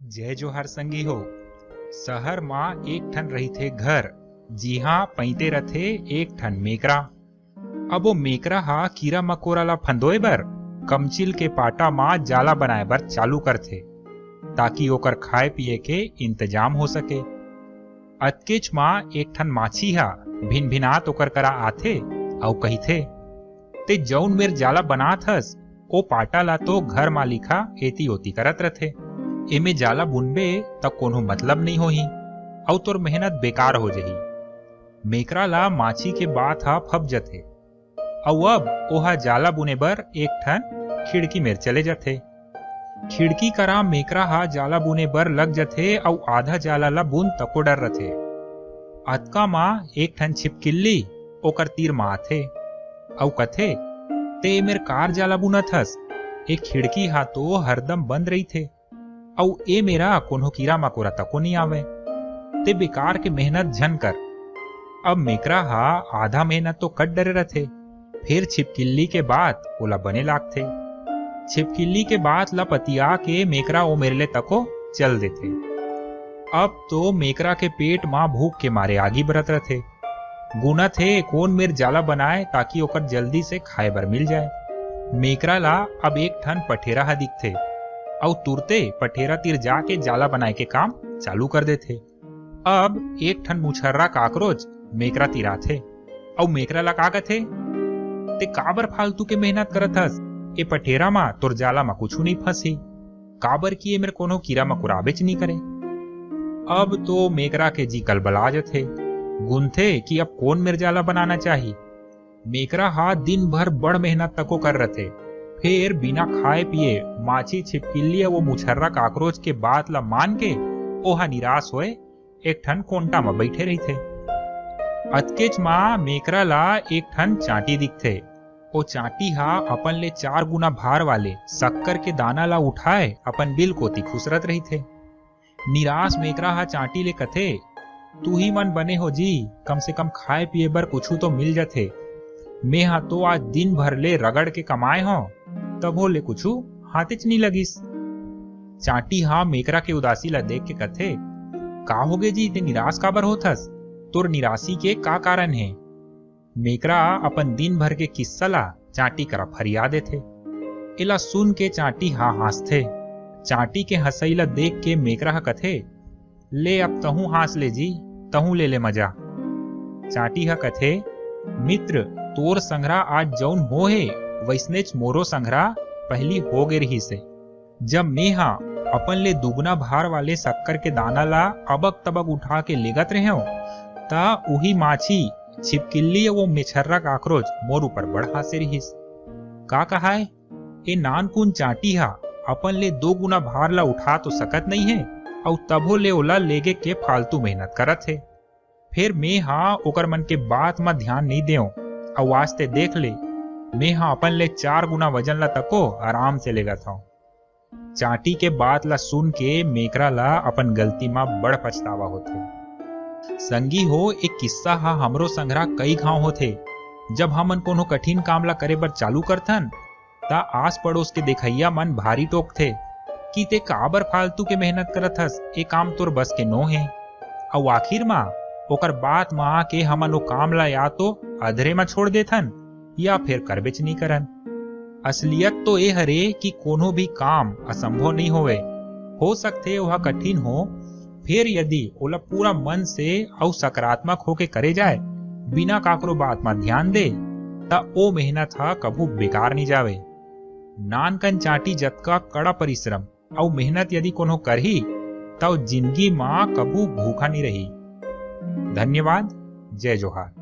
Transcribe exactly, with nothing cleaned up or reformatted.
जय जोहार संगी हो। शहर म एक ठन रहिथे घर, जिहां पइते रथे एक ठन मेकरा। अब वो मेकरा ह कीरा मकोरा ला फंदोए बर कमचिल के पाटा म जाला बनाए बर चालू करथे, ताकि ओकर खाए पिए के इंतजाम हो सके। अतकेच म एक ठन माछी ह भिनभिनात ओकर करा आथे अउ कहिथे, "ते जउन मेर जाला बनात हस, ओ पाटा ला तो घर मालिक ह एती ओती करत रथे। एमे जाला बुनबे त कोनो मतलब नइ होही, अउ तोर मेहनत बेकार हो जही।" मेकरा ला माछी के बात ह फप जथे, अउ अब ओहा जाला बुने बर एक ठन खिड़की मेर चले जथे। खिड़की करा मेकरा ह जाला बुने बर लग जथे अउ आधा जाला ला बुन तको डर रथे। अतका म एक ठन छिपकिल्ली ओकर तीर म आथे अउ कथे, "ते ए मेर कार जाला बुनत हस? ए खिड़की ह तो हरदम बंद रहिथे, अउ ए मेरा कोनो कीरा मकोरा तको नइ आवय। ते बेकार के मेहनत झन कर।" अब मेकरा ह आधा मेहनत तो कर डरे रथे, फेर छिपकिल्ली के बात ओला बने लागथे। छिपकिल्ली के बात ला पतिया के मेकरा ओ मेर ले तको चल देथे। अब तो मेकरा के पेट म भूख के मारे आगी बरत रथे। गुनत हे कोन मेर जाला बनाए, ताकि ओकर जल्दी से खाए बर मिल जाए। मेकरा ला अब एक ठन पठेरा ह दिखथे, अउ तुरते पठेरा तीर जाके जाला बनाए के काम चालू कर देथे। अब एक ठन मुछर्रा काकरोच मेकरा तीर आथे, अउ मेकरा ला का कथे, "ते काबर फालतू के मेहनत करत हस? ए पठेरा म तोर जाला म कुछु नइ फंसही, काबर कि ए मेर कोनो कीरा मकोरा आबेच नइ करे।" अब तो मेकरा के जी कलबला जथे, गुनथे कि अब कोन मेर जाला बनाना चाही। मेकरा ह दिन भर बड़ मेहनत तको कर रथे, फेर बिना खाए पिए माछी, छिपकिल्ली अउ वो मुछर्रा काकरोच के बात ला मान के ओहा निराश होए एक ठन कोंटा म बइठे रहिथे। अतकेच म मेकरा ला एक ठन चांटी दिखथे। ओ चांटी ह अपन ले चार गुना भार वाले शक्कर के दाना ला उठाए अपन बिल कोती खुसरत रहिथे। निराश मेकरा ह चांटी ले कथे, "तुही मन बने हो जी, कम से कम खाए पिए बर कुछु तो मिल जथे। मेंहा तो आज दिन भर ले रगड़ के कमाए हंव, तभो ले कुछु हाथेच नी लगिस।" चांटी ह मेकरा के उदासी ला देख के कथे, "का होगे जी, ते निराश काबर होत हस? तोर निराशी के का कारण हे?" मेकरा अपन दिन भर के किस्सा ला चांटी करा फरिया देथे। एला सुन के चांटी ह हांसथे। चांटी के हंसई ला देख के मेकरा ह कथे, "ले अब तहूं हांस ले जी, तहूं ले ले मजा।" चांटी ह कथे, "मित्र, तोर संघरा आज जउन हो हे, वइसनेच मोरो संघरा पहिली हो गे रिहिस हे। जब मेंहा अपन ले दुगुना भार वाले शक्कर के दाना ला अबक तबक उठा के लेगत रहेंव, त उही माछी, छिपकिल्ली अउ वो मेछर्रा काकरोच मोर ऊपर बड़ हांसे रिहिस।" का कहाय? ए नानकुन चांटी ह अपन ले दो गुना भार ला उठा तो सकत नइ हे, अउ तभो ले ओला लेगे के फालतू मेहनत करत हे। फेर मेंहा ओकर मन के बात म ध्यान नइ देंव, अउ आज ते देख ले, मेंहा अपन ले चार गुना वजन ला तको आराम से लेगत हंव। चांटी के बात ला सुन के मेकरा ला अपन गलती म बड़ पछतावा होथे। संगी हो, ए किस्सा ह हमरो संघरा कई घांव होथे। जब हमन कोनो कठिन काम ला करे बर चालू करथन, त आस पड़ोस के देखइया मन भारी टोकथे कि "ते काबर फालतू के मेहनत करत हस, ए काम तोर बस के नो हे।" अउ आखिर म ओकर बात म आके हमन ओ काम ला या तो अधरे म छोड़ देथन या फेर करबेच नइ करन। असलियत तो ए हरे कि कोनो भी काम असंभव नइ होवय। हो सकथे ओहा कठिन हो, फेर यदि ओला पूरा मन से अउ सकारात्मक होके करे जाए, बिना काकरो बात म ध्यान दे, त ओ मेहनत ह कभू बेकार नइ जावे। नानकन चांटी जतका कड़ा परिश्रम अउ मेहनत यदि कोनो करही, त ओ जिनगी म कभू भूखा नइ रही। धन्यवाद। जय जोहार।